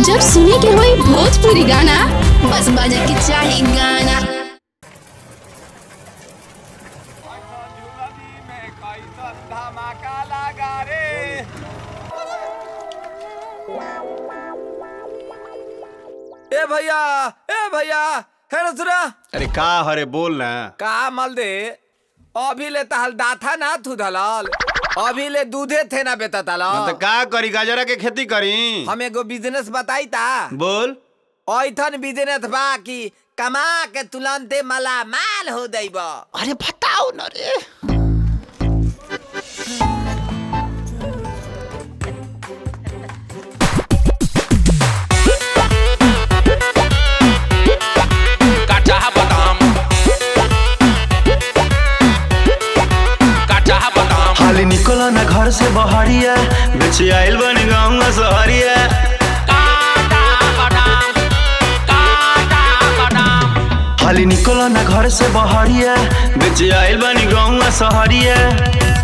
जब सुने के होई भोजपुरी गाना, बस बजे के चाही गाना। ए भैया, ए भैया, हे रसुरा। अरे का हरे बोल ना। का माल दे अभी ले तहल दाथा ना थू दलाल, अभी ले दूधे थे ना बेता ताला। तो का करी, गाजरा के खेती करी? हम एगो बिजनेस बताई ता। बोल। ऐथन बिजनेस बा कि कमा के तुरंते माला माल हो जाइबा। अरे बताओ ना रे। हाली निकलो ना घर से बहरिया, बेच आइल बनी गाँव सहरिया। हाली निकलो ना घर से बहरिया, बेच आइल बनी गाँव सहरिया।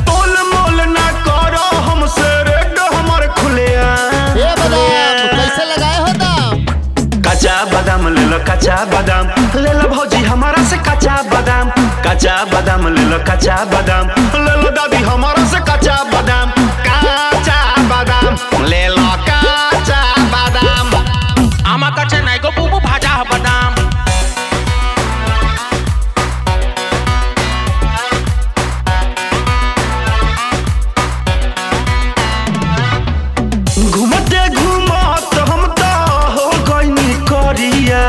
तोल मोल ना करो हमसे रेट हमर खुलिया। ए बादाम कैसे लगाए हो दाम? कच्चा बादाम ले लो, कच्चा बादाम ले लो भौजी हमारा से कच्चा बादाम। कच्चा बादाम ले लो, कच्चा बादाम ले लो दादी हमारा से कच्चा बादाम। कच्चा बादाम ले लो, कच्चा बादाम। आमा कच्चा नहीं गो बुबु भाजा बादाम। घूमते घूमत हम तो हो गइनी करिया,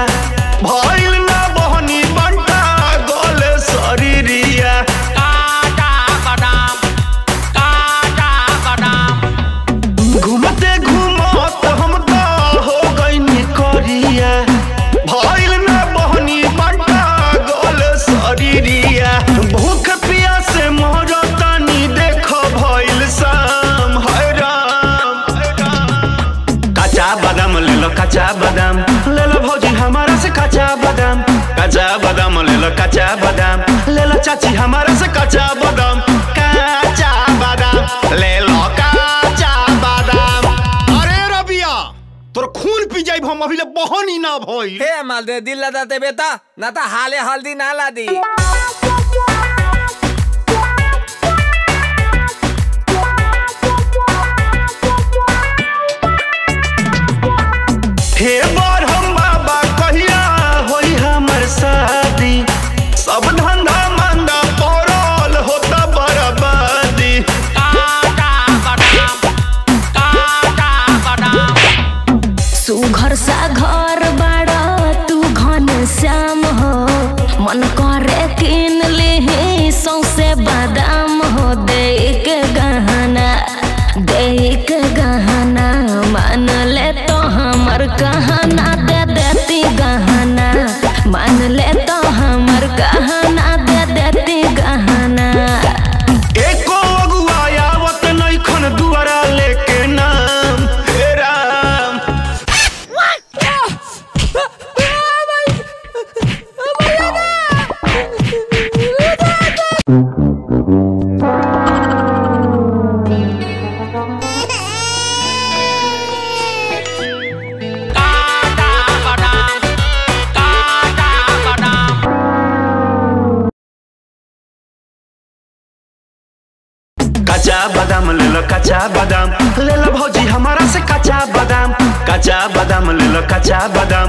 भइल ना बहनी बंटा गोले शरीरिया। काटा बादाम, काटा बादाम। घूमते घूमत हम तो हो गइनी करिया, भइल ना बहनी बंटा गोले शरीरिया। भूख प्यास से मरतानी देखो भइल शाम, हाय राम। कच्चा बादाम ले लो, कच्चा बादाम ले लो भौजी हमारा से कच्चा बादाम। कच्चा बादाम ले लो, कच्चा बादाम ले लो चाची हमारा से कच्चा बादाम। कच्चा बादाम ले लो, कच्चा बादाम। अरे रबिया, तोर खून पी जाइब हम, अभी ले बहनी ना भइल। हे माल दे दिल लदाते बेटा ना ता हाले हल्दी ना ला दी। हे बार हम बाबा कहिया होई हमर शादी, सब धंधा मंदा पड़ल होता बर्बादी। काटा बादाम, काटा बादाम। सुघर सा घर बाड़ा तू घन श्याम हो, मन करे किन लिही सौसे बादाम हो। दे के गहना, दे के गहना, मान ले तो हमर कहना दे देती गहना, मान ले तो हमर कहना दे देती गहना। एको अगुआ आवत नइखन दुआरा लेके नाम, हे राम। काटा बादाम, काटा बादाम। कच्चा बादाम ले लो, कच्चा बादाम ले लो भौजी हमारा से कच्चा बादाम। कच्चा बादाम ले लो, कच्चा बादाम